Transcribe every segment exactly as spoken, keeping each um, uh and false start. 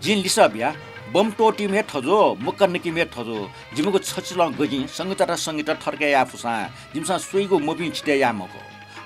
जिं लिसः बिया, बम त्वःतीम्ह हे थजु, मुक्का नकीम्ह हे थजु। जिमिगु छचिलं गजिं संगीत त संगीत थरके याये फुसां जिमिसं स्वइगु मभिं छितय् याये मखु।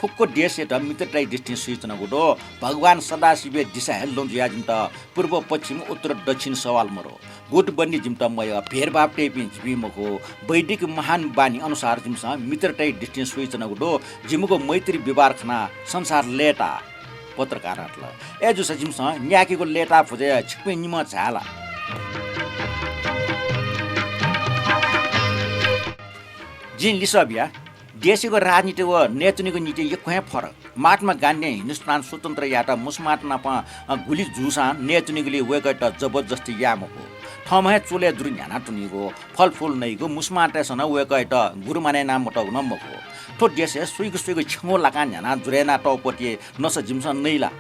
फुक्क देशयात मित्रताया दृष्टिं स्वयाच्वनागु दु। भगवान सदाशिवया दिसा हे लँ जुयाः जिमित पूर्व पश्चिम उत्तर दक्षिण सवाल मरु। गुटबन्दी जिमित मयः, भेदभाव तइपिं जिपिं मखु। वैदिक महान बानी अनुसार जिमिसं मित्रताया दृष्टिं स्वयाच्वनागु दु। जिमिगु मैत्री व्यवहार खनाः संसार लय्ताः। पत्रकारं धाल, अय्जूसा जिमिसं न्यायेकेगु लय्ताः भुजय् छिकपिं निम्हं झाये ला? जिं लिसः बिया, देशयागु राजनीति व नयेत्वनेगु नीति यक्व हे फरक। महात्मा गान्धीं हिन्दुस्तान स्वतन्त्र यायेत मुसलमानत नाप, अ, गुलि जूसां नयेत्वनेगुलिइ वय्कःयात जबरजस्ती याये मखु। थःम्हं हे चुलय् दुरु न्ह्यानाः त्वनीगु, फलफुल नइगु, मुसलमानतय्सं नं वय्कःयात गुरु मानय् याना मतःगु नं मखु। थ्व देशय् स्वइगु स्वइगु छ्यंगू लाकां न्ह्यानाः जुरे यानातःगु पति नसा जिमिसं नइ ला?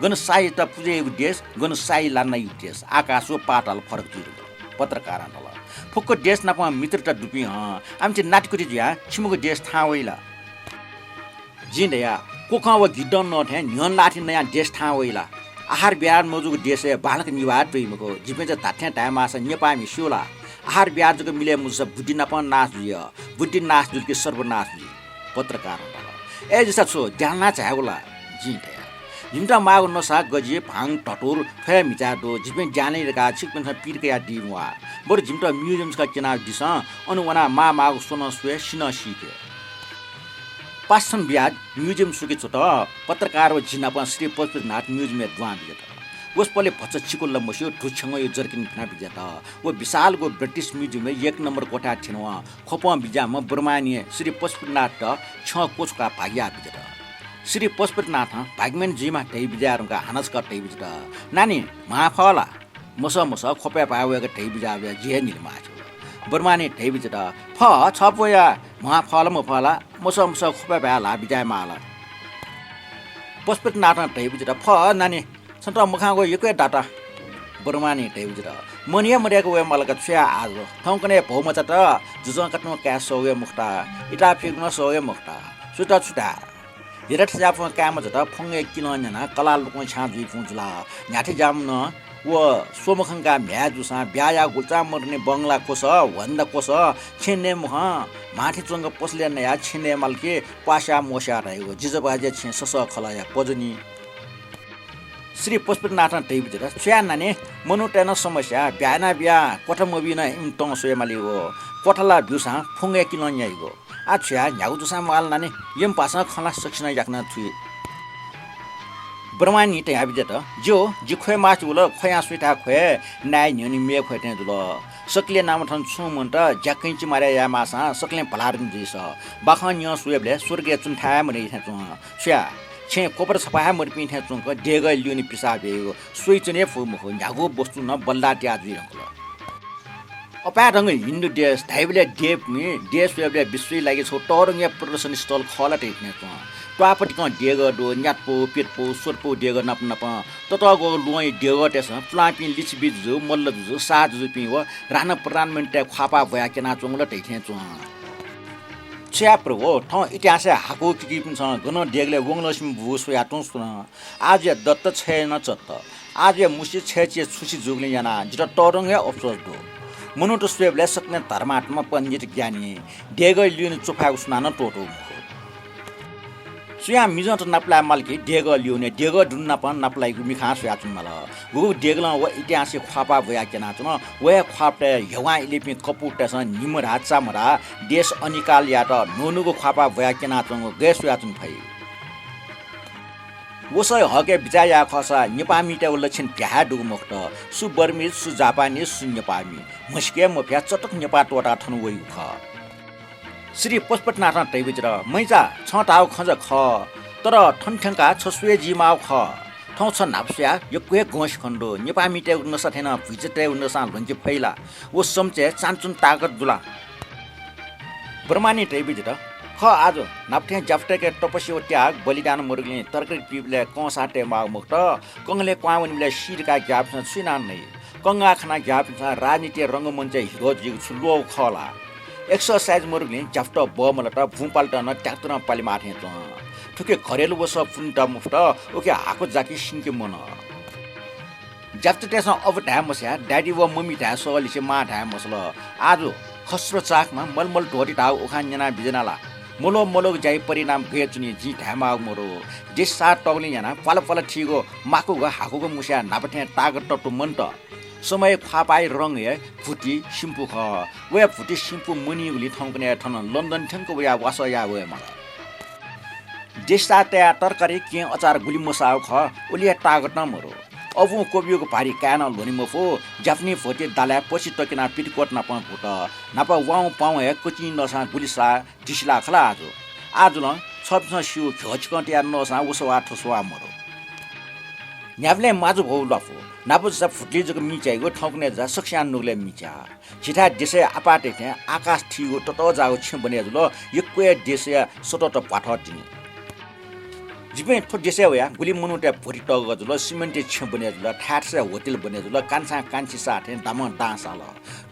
गन शाहीत पुजा याइगु देश, गन शाही लाना याइगु देश, आकाश व पाताल फरक जुइ धुंकल। पत्रकारं धाल, फुक्क देश नाप मित्रता दुपिं हं, आमचे नातिकुति जुयाः छिमिगु देश थाहां वइ ला? जिं धया, कोखं व गिद्धं नः थें न्ह्यःने लाःथें नयाः देश थाहां वइ ला? आहार विहार मजूगु देशय् बांलाक निभाः त्वइ मखु। जिपिं धात्थें धायेमाःसा नेपाःमि स्यू ला? आहार विहार जक मिलय् मजूसा बुद्धि नापं नाश जुइ। बुद्धि नाश जुल कि सर्वनाश जुइ। पत्रकारं धाल, अय्जूसा छु द्यानाः झायेगु ला? जिं धया, जिमित माःगु नसा, गजि, भाङ, धतुर थ्व हे म्हिचाय् दु। जिपिं द्यानाइ धकाः छिकपिन्सं पिर कयादी म्वाः। बरु जिमित म्युजियम छकः क्यनादिसँ, अन वनाः माः माःगु स्वनं स्वये, सिनं सीके। पासाथन बियाः म्युजियम सुके छ्वत। पत्रकार व जि नाप श्री पशुपतिनाथ म्युजियमय् दुहां बिज्यात। वसपोलय् भचा चिकुल्ला मस्यू धुछ्यंगूया जर्किन बिना बिज्यात। व विशालगु ब्रिटिश म्युजियमय् एक नम्बर कोठाय् थ्यन। ख्वपं बिज्याःम्ह ब्रह्मानीं श्री पशुपतिनाथयात छ्यं क्वछुकाः भागि याः बिज्यात। श्री पशुपतिनाथं भागिमन जुइमा धयाबिज्याये धुंकाः हानं छकः धयाबिज्यात, नानी, म्वाः फः ला? मसः मसः ख्वपय् भाय् वय्क धयाबिज्याः वया जि हे निले मास्ति वल। ब्रह्मानीं धयाबिज्यात, फः, छःपुया म्वाः फः ला मफः ला, मसः मसः ख्वपय् भाय् ल्हाः बिज्यायेमाः ला? पशुपतिनाथं धयाबिज्यात, फः नानी, छन्त मखंगु यक्व हे दात। ब्रह्मानीं धयाबिज्यात, मन हे मदय्क वये माल का, छु याये आः जु? थौंकन्हय् भौमचात जुजुं कातुं काये सःगु हे मखुत, इताः फीगु नं सःगु हे मखुत। सुयात छु धाये? हेरा थज्याःपिं काय्मचात फंगय् किलं न्यानाः कलाः लुकुं छ्यां जुइपिं जुल। न्ह्याथे ज्याःम्ह नं व स्वमखंकाः म्ह्याय् जूसां ब्याहा याः गुल्चां मदुनि बंगला क्वसः, ह्वान्दा क्वसः, छेँ नये मखं, म्हां थें च्वंक पसलय् नयाः छेँ नये माल कि प्वास्याः म्वस्याः धाइगु, जिजबाज्या छेँ ससः खलःया पजनी। श्री पशुपतिनाथं धयाबिज्यात, छु याये नानी, मनूतय् नं समस्या, ब्याहा याना बियाः क्वथा मबी नं इमित तं स्वये मालीगु। क्वथा ला ब्यूसां फुंगय् किलं न्याइगु। आः छु याये, न्ह्यागु जूसां म्वाः ला नानी, यंपासां खँ ला सकसिनं याकनं थुइ। ब्रह्मानीं धयाबिज्यात, ज्यू, जि ख्वये मास्ति वल, ख्वयां सुइथाय् ख्वये, नाय् न्ह्यःने म्ये ख्वये थें जुल। सकलें नामं थन छुं मन्त ज्याकैंची मारे याये माःसां सकलें भलादन जुइस। बाखं न्यं स्वयेबलय् स्वर्गय् च्वने थाय् मदइ थें च्वं। छु याये, छेँ क्वपरा छपा हे मदुपिं थें च्वंक देगः ल्यूने पिसाः ब्याइगु, स्वइच्वने फु मखु, न्ह्यागु वस्तु नं बल्लाः त्याः जुइ धुंकल। अपाय्धंगु हिन्दू देश धाइबलय् देय् पुन्हि, देय् स्वयेबलय् विश्वया लागि छगू तःधंगु हे प्रदर्शनी स्थल खः ला धइथें च्वं। त्वाःपतिकं देगः दु, न्यातपौ, प्यतपौ, स्वतपौ देगः नाप नापं ततःग्वःगु ल्वहंया देगःतय्सं पुलांपिं लिच्छवि जुजु, मल्ल जुजु, शाह जुजुपिं व राणा प्रधानमन्त्रीतय् ख्वाःपाः ब्वयाः क्यनाच्वंगु ला धइथें च्वं। छु याये प्रभु, थौं इतिहासय् हाकु किकीपिन्सं गनं देगलय् वंगलंसिम्ह बू स्वयाः तुं स्वल। आः जुयाः दत्त छय् नं चत्त। आः जुयाः मुसि छय् चिया छुसि जूगुलिं यानाः जितः तःधंगु हे अफसोस दु। मनूत स्वयेबलय् सकलें धर्मात्मा, पण्डित, ज्ञानी। देगः ल्यूने च्वफायेगु सुनानं त्वःतूगु मखु। सुयां मिजंत नापलाये माल कि देगः ल्यूने, देगः दुने नाप नापलाइगु मिखां स्वयाच्वने माल। गुगु देगलं व इतिहासया ख्वाःपाः ब्वयाः क्यनाच्वन, व हे ख्वाःपातय् ह्यवां इलेपिं कपुतय्सं निम्ह धाः, चाम्ह धाः देश अनिकाल यायेत न्हून्हूगु ख्वाःपाः ब्वयाः क्यनाच्वंगु गय् स्वयाच्वने फइ। वसः हःके बिचाः याये खःसा नेपाःमितय्गु लक्षण ध्याहाय् दुगु मखुत। सु बर्मिज, सु जापानिज, सु नेपाःमि। म्हसिके मफया चटक नेपाः त्वःताः थन वइगु खः। श्री पशुपतिनाथं धयाबिज्यात, मैचा, छं धाःगु खँ जक खः, तर थन थ्यंकाः छ स्वये जीमाःगु खः। थौं छ न्हापा स्वयाः यक्व हे गं सिखन दु। नेपाःमितय्गु नसा थें नं भुइँचातय्गु नसां ल्ह्वंके फइ ला? व समचय् चानचुन ताकत दु ला? ब्रह्मानीं धयाबिज्यात, खः आजु न्हापा थें ज्यापुतय्के तपस्या व त्याग, बलिदान मदुगुलिं तरकारी पिइबलय् कंसां तये माःगु मखुत, कंगलय् क्वहां वनीबलय् सी धकाः ग्याःपिन्सं छु यानाः नइ? कंगाः खनाः ग्याःपिन्सं राजनीतिया रंगमञ्चय् हिरो जुइगु छु ल्वःगु खः ला? Exercise मदुगुलिं ज्यापुत बहमलात, बुँपालेत नं ट्र्याक्टरं पालेमाः थें च्वं। थुकी घरेलु वसः पुन्हित मफुत, उकी हाकु जाकि सिंके मन। ज्यापुचतय्‌सं अबु धाये मस्याः, ड्याडी व मम्मी धाये सःलिसे मां धाये मसल। आजु खस्रो चाखमा मलमल धोती धाःगु उखान न्यना बिज्याना ला? मल्वः मल्वःगु ज्याया परिणाम गय् च्वनी जिं धायेमाःगु मदु। देश साः तःगुलिं यानाः प्वाला प्वाला थीगु माकुगु हाकुगु मुस्याः न्हापा थें तागत ततु मन्त। समय ख्वाःपाःया रंग हे भुति सिम्पु खः। व हे भुति सिम्पु मनीगुलिं थौंकन्हय् थन लन्डन थ्यंक वयाः वासः याये वये माल। देश साः तयाः तरकारी, कें, अचार गुलि मसाःगु खः, उलि हे तागत नं मदु। अबुं क्वबिउगु भारी काय् नं ल्ह्वने मफु। ज्यापनी भोति दालाय् पसि तकिनाः पितिकोट नापं भुत। न्हापा वाउँ पाउँ हे कचिं नःसां गुलि साः धिसिलाः खला आजु। आजुलं छपिन्सं स्यू घ्यः चिकं तयाः नःसां वसवाः थ्वसवाः मदु। न्ह्याबलें माजु भौ ल्वापु। न्हापा जूसा भुतुलिइ जक मिंच्याइगु, थौंकन्हय् जूसा सकस्यां नुगलय् मिंच्या। झीथाय् देशय् आपातय् थें आकाश थीगु ततःजाःगु छेँ बने जुल, यक्व हे देशया सतत भ्वाथः तिनि। जिपिं थ्व देशय् वयाः गुलि मनूतय् भ्वति तःगः जुल, सिमेन्टया छेँ बने जुल, थाय्‌थासय् होटल बने जुल, कान्छां कान्छी साः थें दामं दां साल।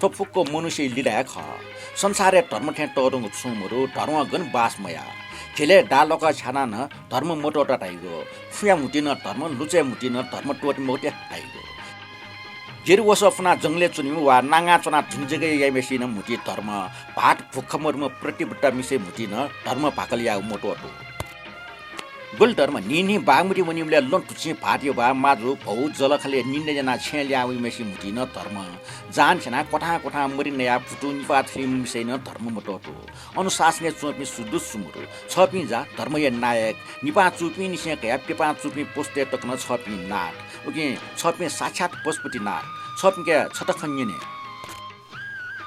थ्व फुक्क मनुष्यया लीला हे खः। संसारय् धर्म थें तःधंगु छुं मदु, धर्मं गन बास मयाः। झ्यलय् दाः ल्वाकः छ्यानाः नं धर्म मत्वःता धाइगु। फुँया म्हुतुइ नं धर्म, लुँचय् म्हुतुइ नं धर्म त्वःते मखुते धाइगु। जेरी वसः पुनाः जंगलय् च्वनीम्ह वा नांगां च्वनाः धुन जक याइम्हय्‌सिनं म्हुतुइ धर्म, भाःत भुक्ख मदुम्ह प्रतिव्रता मिसाया म्हुतुइ नं धर्म भाकल याःगु मत्वःतू। गुलि धर्म, न्हिं न्हिं बागमती वनीबलय् लँ धुचिं भाःतया भा, माजु, भौ, जःलाखलय् निन्दा यानाः छेँय् लिहां वइम्हय्‌सिया म्हुतुइ नं धर्म, जान छ्यनाः क्वथां क्वथां मरि नयाः भुतुं निपाः थुइम्ह मिसाया नं धर्म मत्वःतू। अनुशासनय् च्वंपिं सुदु सुमुरु। छपिं जा धर्मया नायक। निपां चूपिंनिसें कयाः प्यपां चूपिं पशुतय् तक नं छपिं नाथ। उकिं छपिं साक्षात् पशुपतिनाथ। छपिंके छता खँ न्यने।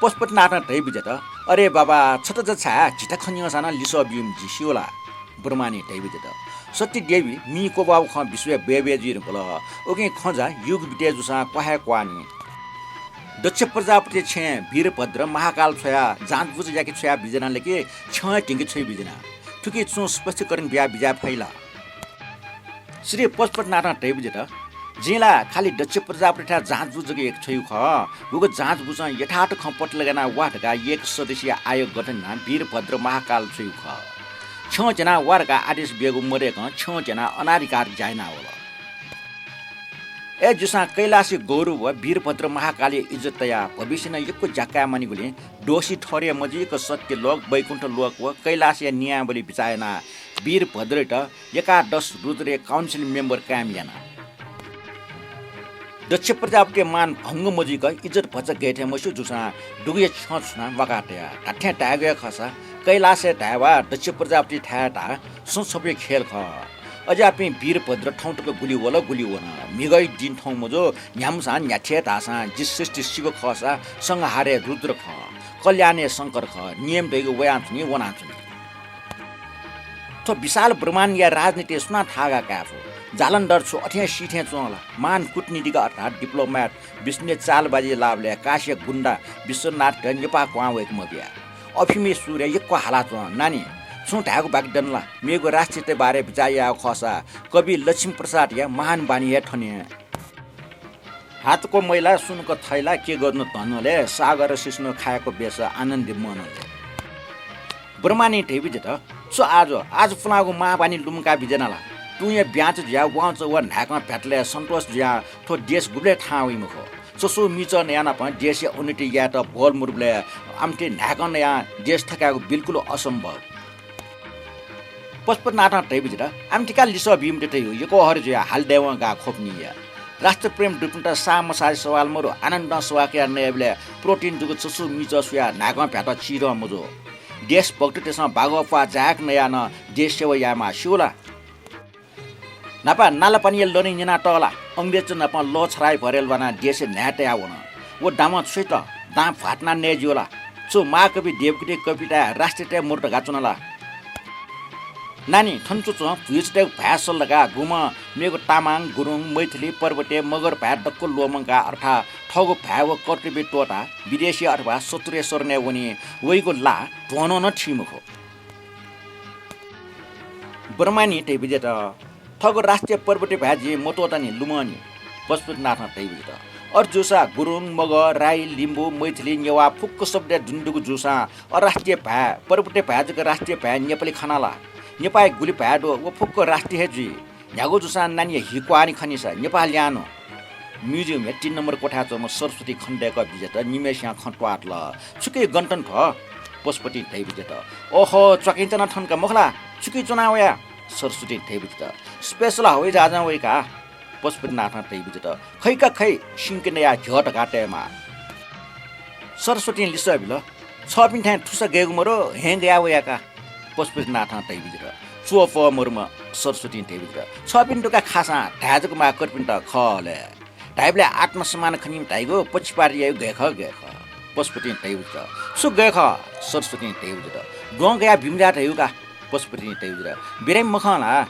पशुपतिनाथं धयाबिज्यात, "अरे बाबा, छता जा छाय्, झीत खँ न्यंसां नं लिसः ब्यूम्ह जि स्यू ला?" ब्रह्मानी धयाबिज्यात, "सत्यदेवी, मिं क्वब्वाःगु खँ विश्वय् बय्‌बय् जुइ धुंकल। उकिं खँ जा युगबितय् जूसां क्वहाय् क्वहानि। दक्ष प्रजापति छेँय् वीरभद्र महाकाल छ्वयाः जाँचबुझ याके छ्वया बिज्याना ला कि छ्यं हे धिंके छ्वइ बिज्याना? थुकी छुं स्पष्टीकरण बिया बिज्याये फइ ला?" श्री पशुपतिनाथं धयाबिज्यात, "जिं ला खालि दक्ष प्रजापतिथाय् जाँचबुझ जक याके छ्वइगु खः। उगु जाँचबुझं यथार्थ खँ पत्ता लगानाः वा धकाः एक सदस्यया आयोग गठन यानाः वीरभद्र महाकाल छ्वइगु खः। छ्यं ध्यनाः वा धकाः आदेश बियागु मदय्‌कं छ्यं ध्यनाः अनाधिकार ज्या यानावल। अय्‌जूसां कैलाशया गौरव व वीरभद्र महाकालया इज्जत तयाः भविष्यय् नं यक्व ज्या काये मानिगुलिं दोषी ठहर हे मजुइक सत्य लोक, वैकुण्ठ लोक व कैलाशया नियावलि बिचाः यानाः वीरभद्रयात एकादश रुद्रया council member कायम याना। दक्ष प्रजापतिया मान भंग मजुइक इज्जत भचा गय् थें मस्यू जूसां दुगुया छ्यं छुनाः म्वाका तया। धात्थें धायेगु हे खःसा कैलाशय् धाये वा दक्ष प्रजापतिथाय् धाः सुं छपु हे खेल खः। अज्याःपिं वीरभद्र थौं तक गुलि वल, गुलि वन। म्हिगःया दिं थौं मजू, न्ह्याम्हसां न्ह्याथे धाःसां जि सृष्टि शिव खःसा संहारय् रुद्र खः, कल्याणय् शंकर खः, नियम धइगु वयाच्वनी, वनाच्वनी। थ्व विशाल ब्रह्माण्डया राजनीतिइ सुनां थाःगा काये फु? जालन्धर छु अथें सी थें च्वं ला? महान कूटनीतिज्ञ अर्थात् diplomat विष्णुया चालबाजी लाःबलय् काशीया गुण्डा विश्वनाथयात नेपाः क्वहां वय्‌के मबिया। अफिमय् सुरय् यक्व हालाच्वं। नानी, छुं धायेगु बाकि दनि ला? मेगु राष्ट्रियताया बारे बिचाः यायेगु खःसा कवि लक्ष्मी प्रसादया महान बानी हे थन। हातको मैला सुनक थैला, के गर्नु धनले, सागर सिस्नु खाएको बेस आनन्दी मनले। ब्रह्मानी धयाबिज्यात, छु आजु, आजु पुलांगु महाबानी लुमंका बिज्याना ला? तुंया ब्याँच जुयाः वाउँचा व न्हाय्कं भ्यातलय् सन्तोष जुयाः थ्व देश गुबलय् थाहां वइ मखु। चसु मिचः नयाः नापं देशया उन्नति यायेत भोल मदुबलय् आमथे न्हाय्कं नयाः देश थकायेगु बिल्कुल असम्भव। पशुपतिनाथं धयाबिज्यात, आमथिका लिसः बी मते धइगु यक्व हर जुयाः हाले दयेवं गाः ख्वपनिया। राष्ट्रप्रेम दुपिन्त साः मसाःया सवाल मदु, आनन्दं सवाः कयाः नयाबलय् protein जूगु चसु मिचः सुयाः न्हाय्कं भ्यात चिधं मजू। देशभक्ततय्सं बाघः प्वाः जाय्क नयाः नं देश सेवा यायेमाः स्यू ला? न्हापा नालापानीया लँनिं न्यनातः ला? अंग्रेजत नाप लः छराइ भरय् ल्वानाः देशय् न्हाय् तयावन। व दामं छुइत दां भ्वातुना नये ज्यू ला? छु महाकवि देवकोटी कविताय् राष्ट्रियताय् मदु धकाः च्वन ला? नानी, थन च्वच्वं भुइँचतय्गु भाय् सल धकाः गुम्हं मेगु तामाङ, गुरुङ, मैथिली, पर्वते, मगर भाय् दक्व ल्वःमंकाः अर्थात् थःगु भाय् व कर्तव्य त्वःताः विदेशया अथवा शत्रुया शरणय् वनी। वइगु ला ध्वंनं नं थी मखु। ब्रह्मानी धयाबिज्यात, थःगु राष्ट्रिय पर्वते भाय् जिं मत्वःतानि लुमंनि। पशुपतिनाथं धयाबिज्यात, अथे जूसा गुरुङ, मगर, राई, लिम्बू, मैथिली, नेवाः फुक्क शब्दय् दुने दुगु जूसां अराष्ट्रिय भाय्, पर्वते भाय् जक राष्ट्रिय भाय् नेपाली खना ला? नेपाःया गुलि भाय् दु, व फुक्क राष्ट्रिय हे जुइ। न्ह्यागु जूसां नानीया हि क्वहां नि खनीसा नेपाः ल्याहां नु। म्युजियमया तीन नम्बर कोठाय् च्वंम्ह सरस्वती खनेदय्कः बिज्यात निम्हय्सियां खँ त्वाः तल। छुकिं गन तन थ्व? पशुपतिं धयाबिज्यात। ओहो, च्वाकिं च्वना थन का मखु ला? छुकिं च्वना वया? सरस्वतीं धयाबिज्यात। स्पेशल हवाईजहाजं वइ का। पशुपतिनाथं धयाबिज्यात। खइ का खइ, सिंके नयाः झ्यः धकाः तयेमाः। सरस्वतीं लिसः बिल, छःपिं थें थुसा गय्गु मरु, हँय् गयाः वया का। पशुपतिनाथं धयाबिज्यात। च्वःपः मरुम्ह सरस्वतीं धयाबिज्यात। छःपिं दुका खाःसां धाये जक माः कर्पिन्त खः ले। धाइबलय् आत्मसम्मान खनीम्ह धाइगु पक्षपात याइगु गय् खः, गय् खः। पशुपतिं धयाबिज्यात। छु गय् खः? सरस्वतीं धयाबिज्यात। द्वहं गयाः बिमजा धयागु का। पशुपतिं धयाबिज्यात। बिरामी मखं ला?